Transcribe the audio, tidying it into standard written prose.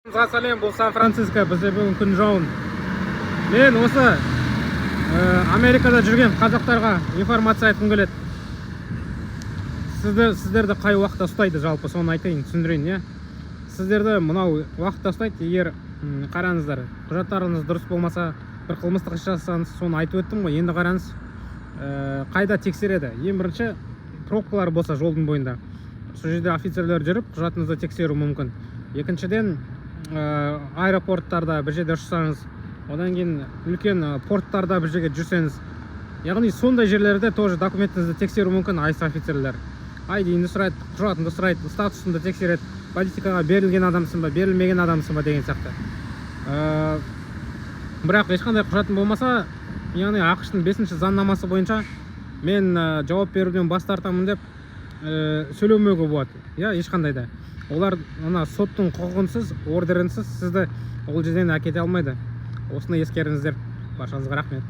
Сәлем, бұл Сан Франциско, бізде бүгін күн жауын. Мен осы Америкада жүрген қазақтарға информация айтқым келеді. Сіздерді қай уақытта ұстайды жалпы, соны айтайын, түсіндірейін, иә. Сіздерді мынау уақытта ұстайды, егер қараңыздар, құжаттарыңыз дұрыс болмаса, бір қылмыстық іс жасасаңыз, соны айтып өттім ғой. Енді қараңыз, қайда тексереді? Ең бірінші пробкалар болса жолдың бойында, сол жерде офицерлер жүріп, құжатыңызды тексеруі мүмкін. Екіншіден, аэропорттарда бір жерде ұшсаңыз, одан кейін үлкен порттарда бір жерге жүрсеңіз, яғни сондай жерлерде тоже документіңізді тексеруі мүмкін. ICE офицерлер ID-іңді сұрайды, құжатыңды сұрайды, статусыңды тексереді, политикаға берілген адамсың ба, берілмеген адамсың ба деген сияқты. Бірақ ешқандай құжатың болмаса, яғни АҚШ-тың бесінші заңнамасы бойынша мен жауап беруден бас тартамын деп сөйлемеуге болады, иә. Ешқандай да олар ана соттың құқығынсыз, ордерінсіз сізді ол жерден әкете алмайды. Осыны ескеріңіздер. Баршаңызға рахмет.